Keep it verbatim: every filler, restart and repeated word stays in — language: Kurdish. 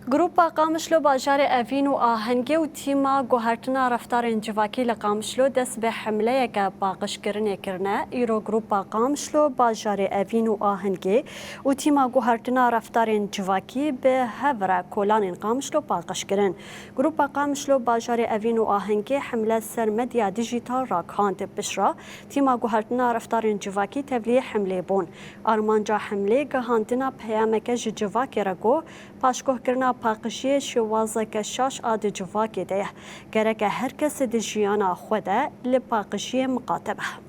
Grupa Qamişlo bajarê Evîn û Ahengê û tîma guhertina reftarên civakî li Qamişlo dest bi hemleyeke paqijkirinê kirine. Îro Grupa Qamişlo bajarê Evîn û Ahengê û tîma guhertina reftarên civakî bi hev re kolanên Qamişlo paqij kirin. Grupa Qamişlo bajarê Evîn û Ahengê hemle ser medya dîjîtal ragihand. Piştre tîma guhertina reftarên civakî tevlî hemlê bûn. Armanca hemlê gihandina peyameke ji civakê re ku paşguhkirina paqijiyê şêwazeke şaş a di civakê de ye. Gereke her kes di jiyana xwe de li paqijiyê miqate be.